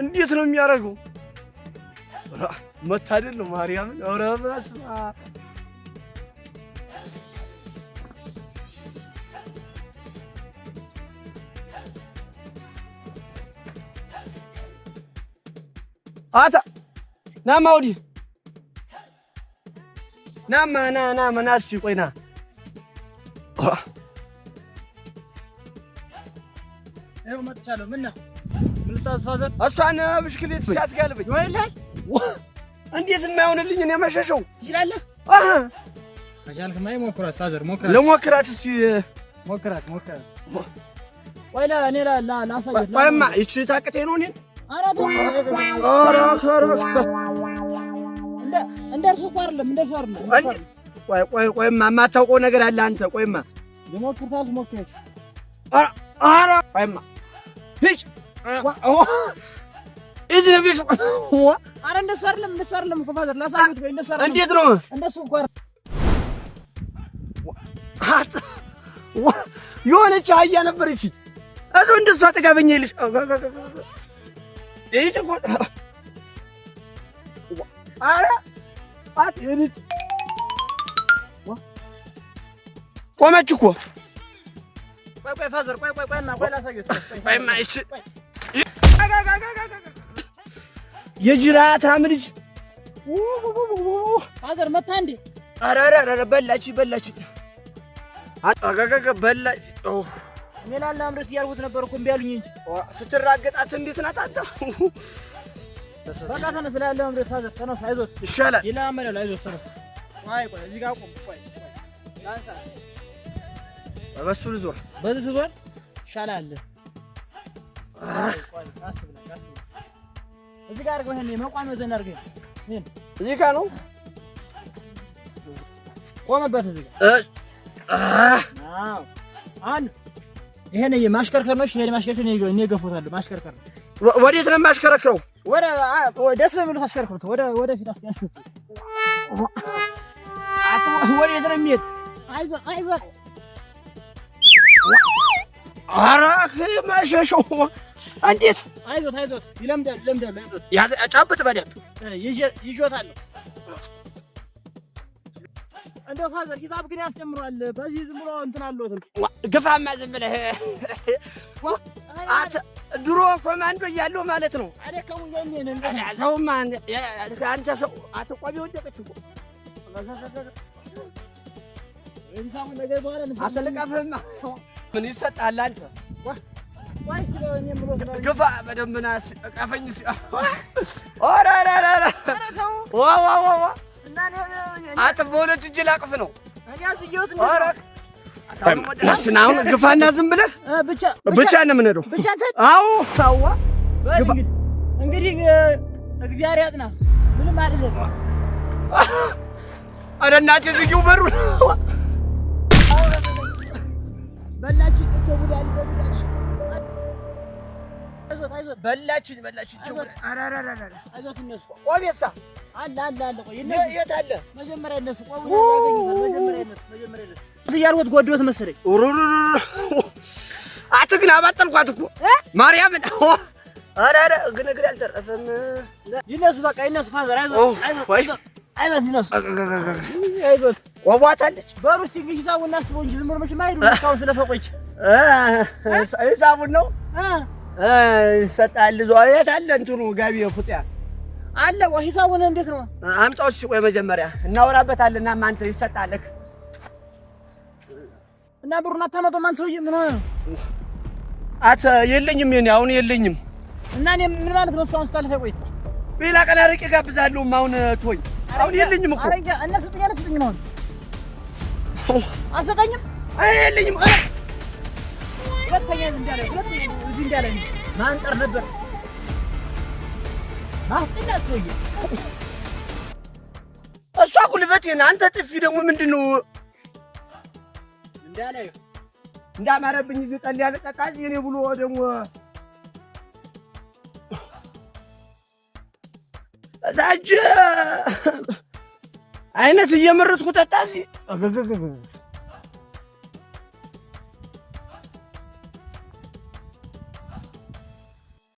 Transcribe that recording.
እንዴት ነው የሚያደርገው? መታደል ነው ማርያምን። ኧረ በስመ አብ። አታ ናማ ወዲህ ናማ ና ና ና እስኪ ቆይ ና። ይኸው መጥቻለሁ። ምን ነው ምን ልታዘዝ father? እሷን ብሽክሌት ሲያስጋልበኝ ይሆንልሃል? እንዴት የማይሆንልኝ እኔ መሸሸው ትችላለህ? አሃ ከቻልክማ ሞክራት father፣ ሞክራት፣ ልሞክራት እስኪ። ሞክራት፣ ሞክራት። ቆይ እኔ ላሳየት። ቆይማ ይቺ ታቅቴ ነው እኔን። ኧረ ተው። ኧረ ኧረ እንደ እርሱ እኮ አይደለም፣ እንደ እርሱ አይደለም። እንደ እርሱ አይደለም። ቆይ ቆይ ቆይማ የማታውቀው ነገር አለ አንተ። ቆይማ ልሞክር ታልክ ሞክራት። ኧረ ኧረ ቆይማ ሂጅ እዚህ ቢሽ። ኧረ እንደሱ አይደለም፣ እንደሱ አይደለም እኮ father፣ ላሳየት። ቆይ እንደሱ አይደለም። እንዴት ነው? እንደሱ እኮ አይደለም። የሆነች አህያ ነበረች። እሱ እንደሷ ጥጋበኛ ይልሽ ይህች እኮ ኧረ ይህች ቆመች እኮ። ቆይ ቆይ father፣ ቆይ ቆይ ቆይማ ቆይ ላሳየት። ቆይ ቆይማ ይቺ የጅራታም ልጅ። father መታ እንዴ? ኧረ ኧረ ኧረ በላች በላች በላች። እኔ ላላምረት እያልኩት ነበር እኮ እምቢ አሉኝ እንጂ። ስትራገጣት እንዴት ናት አንተ? በቃ ተነስ፣ ላላምረት father ተነስ፣ አይዞት ይሻላል። ይላመዳል። አይዞት ተነስ። ቆይ ቆይ እዚህ ጋር ቁም። ቆይ ቆይ ላንሳ። በሱ ልዞር። በዚህ ስዞር ይሻላል። ቆይ ቀስ ብለህ ቀስ ብለህ እዚህ ጋር አድርገው። ይሄን መቋሚያው ዘንድ አድርገው። ይሄን እዚህ ጋር ነው። ቆመበት እዚህ ጋር። አዎ አሁን ይሄን ማሽከርከር ነው። ይሄን ማሽከርከር እኔ እገፎታለሁ። ማሽከርከር ነው። ወዴት ነው የማሽከረክረው? ወደ ደስ በሚሉት አሽከርክሩት። ወደ ወደፊት አሽከርክሩት። ወዴት ነው የሚሄድ? አይዞህ አይዞህ። ኧረ መሸሸው እንዴት? አይዞት አይዞት፣ ይለምዳል ይለምዳል። አይዞት። ያዝ፣ ጨብጥ በደንብ። ይዤታለሁ። እንደው father ሂሳብ ግን ያስጨምሯል። በዚህ ዝም ብሎ እንትን አለዎትም። ግፋማ ዝም ብለህ። ድሮ ኮማንዶ እያለሁ ማለት ነው። አደከሙኝ። ሰውማ አንተ ሰው አትቆቢ ወደቀች እኮ። ሂሳቡን ነገር በኋላ አትልቀፍህማ። ምን ይሰጣል አንተ? ግፋ በደንብ ና ቀፈኝ። ኧረ ኧረ ኧረ ዋ ዋ ዋ ዋ አጥፍ በሁለት እጅ ላቅፍ ነው። ናስና አሁን ግፋና ዝም ብለህ ብቻ ብቻ ነው የምንሄደው። ብቻ አዎ አዋ ግፋ። እንግዲህ እግዚአብሔር ያጥና። ምንም አይደለም። ኧረ እናቴ ዝጊው በሩን። በላችኝ እኮ ቡዳሊ በቡዳሽ። በላችኝ በላችኝ። አይዞት እነሱ ቆቤሳ አለ አለ አለ። ቆይ እነሱ የት አለ? መጀመሪያ እነሱ ቆቡ ያገኙታል። መጀመሪያ እነሱ መጀመሪያ እነሱ እያልኩት ጎዶት መሰለኝ። አንተ ግን አባጠልኳት እኮ ማርያምን። ኧረ ኧረ ግን እግሬ አልተረፈም። ይነሱ በቃ ይነሱ father። አይዞት አይዞት አይዞት ይነሱ አይዞት። ቆቧታለች። በሩ እስኪ ሂሳቡን እናስበው እንጂ ዝም ብሎ መቼም አይሄዱም እስካሁን ስለፈቆች። ሂሳቡን ነው ይሰጣል። የት አለ እንትኑ ጋቢ ፉጥያ አለ። ሂሳቡን እንዴት ነው? አምጣው እስኪ ቆይ መጀመሪያ እናወራበታለን። እና አንተ ይሰጣልህ እና ብሩን አታመጣውም አንተ ሰውዬ ምን ሆነህ ነው? አተ የለኝም፣ የእኔ አሁን የለኝም። እና እኔ ምን ማለት ነው እስካሁን ስታልፍ ቆይ። ሌላ ቀን አርቄ ጋብዛለሁ። አሁን ተወኝ፣ አሁን የለኝም እኮ። እና ስጠኝ አልሰጠኝም። አሁን አልሰጠኝም። አይ የለኝም። ሁለተኛ እዚህ እንዳለ ሁለተኛ እዚህ እንዳለ ማንጠር ነበር ማስጠላት ሰውዬ። እሷ ጉልበቴን፣ አንተ ጥፊ ደግሞ ምንድን ነው? እንዳለ እንዳማረብኝ እዚህ ጠል ያለ ጠጣ እኔ ብሎ ደግሞ እዛ እጅ አይነት እየመረጥኩ ጠጣ እዚህ።